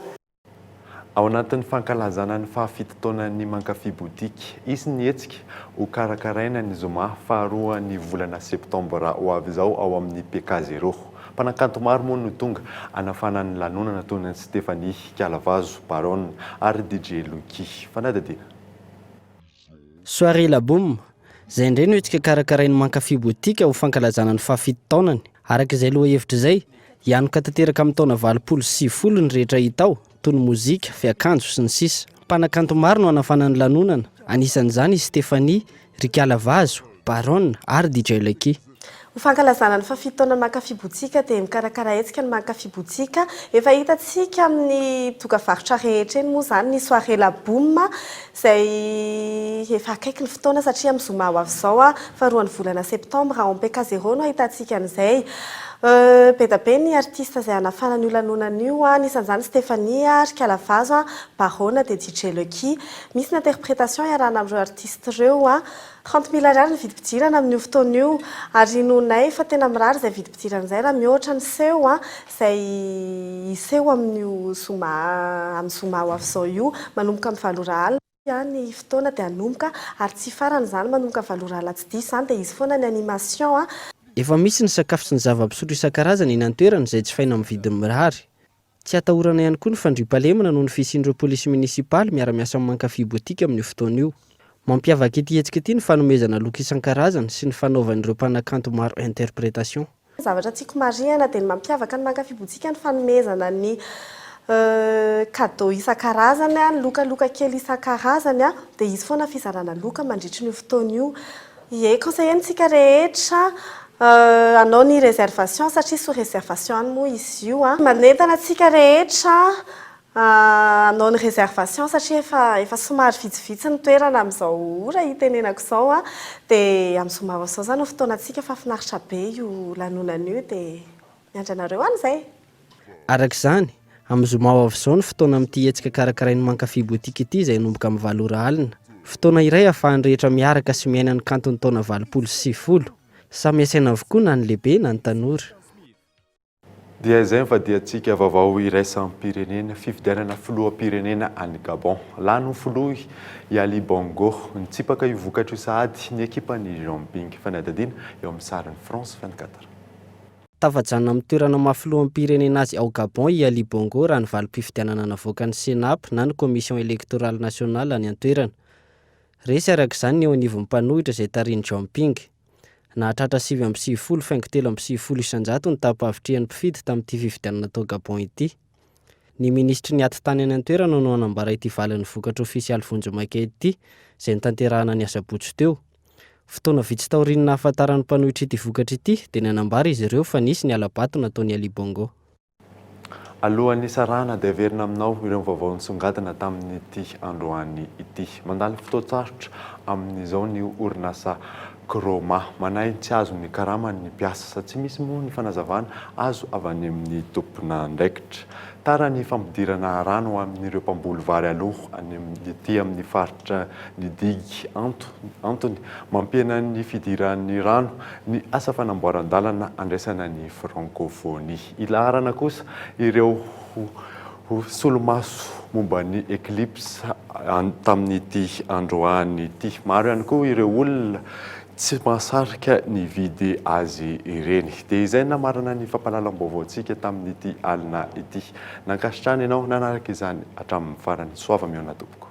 [SPEAKER 5] Ao anatin'ny fankalazana ny fahafito taonan'ny Mankafy Boutique, hisy ny hetsika ho karakaraina ny zoma faharoa ny volana septambra ho avy izao ao amin'ny PK Zéro. Mpanakanto maro moa no tonga hanafana ny lanonana toy ny an'i Stéphanie, Kialavazo, Baronne ary DJ Lucky. Fanadihadiana.
[SPEAKER 19] Soirée La Boum, izay indray no hetsika karakarain'ny Mankafy Boutique ho fankalazana ny fahafito taonany. Araka izay lohahevitra izay, hianoka tanteraka amin'ny taona 90 ny rehetra hita ao, toy ny mozika, fiakanjo, sy ny sisa. Mpanakanto maro no hanafana ny lanonana, anisan'izany i Stéphanie, Rikala Vazo, Baronne ary DJ Lucky.
[SPEAKER 4] Ho fankalazana ny fahafito taonan'ny Mankafy Boutique dia mikarakara hetsika ny Mankafy Boutique. Efa hitantsika amin'ny dokavarotra rehetra eny moa izany ny soirée la boum izay efa akaiky ny fotoana satria amin'ny zoma ho avy izao faharoan'ny volana septambra ao amin'ny PK Zéro no ahitantsika an'izay. Be dia be ny artiste izay hanafana an'io lanonana io, anisan'izany Stéphanie, Rikala Vazo, Barona dia DJ Lucky. Misy ny interprétation iarahana amin'ireo artiste ireo. Trente mille ariary ny vidim-pidirana amin'io fotoana io. Ary inoanay fa tena mirary izay vidim-pidirana izay raha mihoatra ny seho izay hiseho amin'io zoma amin'ny zoma ho avy izao io, manomboka amin'ny valo ora alina. Ny fotoana dia hanomboka ary tsy hifarana izany manomboka valo ora alatsy diso izany dia hisy foana ny animation.
[SPEAKER 19] Efa misy ny sakafo sy ny zava-pisotro isan-karazany eny an-toerana izay jifaina amin'ny vidiny mirary. Tsy atahorana ihany koa ny fandriampahalemana noho ny fisian'ireo polisy minisipaly miara-miasa amin'ny Mankafy Boutique amin'io fotoana io. Mampiavaka ity hetsika ity ny fanomezana loka isan-karazany sy ny fanaovan'ireo mpanakanto maro interprétation.
[SPEAKER 4] Ny zavatra tiako marihana dia ny mampiavaka ny Mankafy Boutique ny fanomezana ny cadeau isan-karazany, ny lokaloka kely isan-karazany, dia hisy foana fizarana loka mandritry ny io fotoana io. Ie, conseiller ntsika rehetra hanao ny réservation satria sous réservation any moa izy io. Manentana antsika rehetra hanao ny réservation satria efa efa somary vitsivitsy ny toerana amin'izao ora itenenako izao an, dia amin'ny zoma ho avy izao izany no fotoanantsika fa finaritra be io lanonana io dia miandry anareo any izay.
[SPEAKER 19] Araka izany, amin'ny zoma ho avy izao ny fotoana amin'ity hetsika karakarain'ny Mankafy Boutique ity izay hanomboka amin'ny valo ora alina. Fotoana iray ahafahan'ny rehetra miaraka sy miaina ny kanton'ny taona 90. Samy asaina avokoa na ny lehibe na ny tanora.
[SPEAKER 5] Dia izay ny vadiantsika vaovao iraisam-pirenena, fifidianana filoham-pirenena any Gabon. Lany ho filoha i Ali Bongo. Nitsipaka io vokatra io sahady ny ekipan'i Jean Ping. Fanadihadiana eo amin'ny sarin'ny France 24.
[SPEAKER 19] Tafajanona amin'ny toerana maha filoham-pirenena azy ao Gabon i Ali Bongo raha ny valim-pifidianana navoakan'ny Cenap na ny Commission Electorale Nationale any an-toerana. Resy araka izany ny eo anivon'ny mpanohitra izay tarihin'i Jean Ping. Nahatratra 99 faingo 93% ny taham-pahavitrihan'ny mpifidy tamin'ity fifidianana tao Gabon ity. Ny minisitry ny atitany any an-toerana no nanambara ity valin'ny vokatra ofisialy vonjimaika ity izay notanterahina ny asabotsy teo. Fotoana vitsy taorian'ny nahafantaran'ny mpanohitra ity vokatra ity dia nanambara izy ireo fa nisy ny hala-bato nataon'i Ali Bongo.
[SPEAKER 5] Alohan'ny hisarahana dia averina aminao ireo vaovao nisongadina tamin'ity androany ity. Mandalo fotoan-tsarotra amin'izao ny orinasa Chroma. Manahy ny tsy azon'ny karamany ny mpiasa. Tsy misy moa ny fanazavana azo avy any amin'ny tompon'andraikitra. Tara ny fampidirana rano ho amin'ireo mpamboly vary aloha any ety amin'ny faritra ny digy. Antony mampihena ny fidiran'ny rano ny asa fanamboaran-dalana andraisana ny frankofonia. Ilaharana kosa ireo ho solomaso momba ny eclipse tamin'ity androany ity. Maro ihany koa ireo olona tsy mahasarika nividy azy ireny. Dia izay no namarana ny fampahalalam-baovaontsika tamin'ity alina ity. Nankasitrahana ianao nanaraka izany hatramin'ny farany. Soava mihaona tompoko.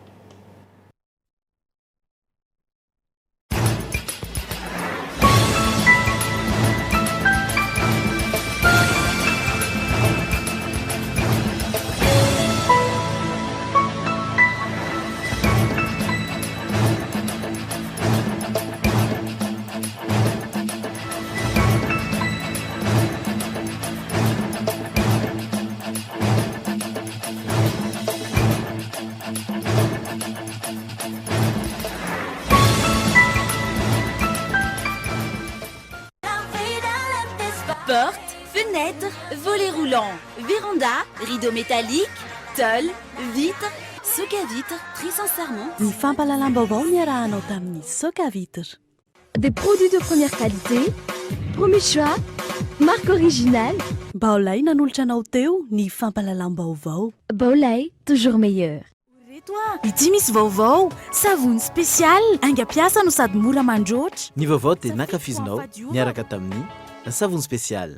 [SPEAKER 18] Porte, fenêtre, volet roulant, véranda, rideau métallique, tôle, vitre, Soka Vitre, très sincèrement.
[SPEAKER 4] Ny fampahalalam-baovao niarahanao tamin'ny Soka Vitre.
[SPEAKER 21] Des produits de première qualité, premier choix, marque originale.
[SPEAKER 4] Baolai nanolotra anao teo ny fampahalalam-baovao.
[SPEAKER 21] Baolai, toujours meilleur.
[SPEAKER 18] Reto a! Ity misy vaovao! Savony spécial, haingam-piasa no sady mora mandroatra.
[SPEAKER 23] Ny vaovao dia nankafizinao niaraka tamin'ny savony spécial.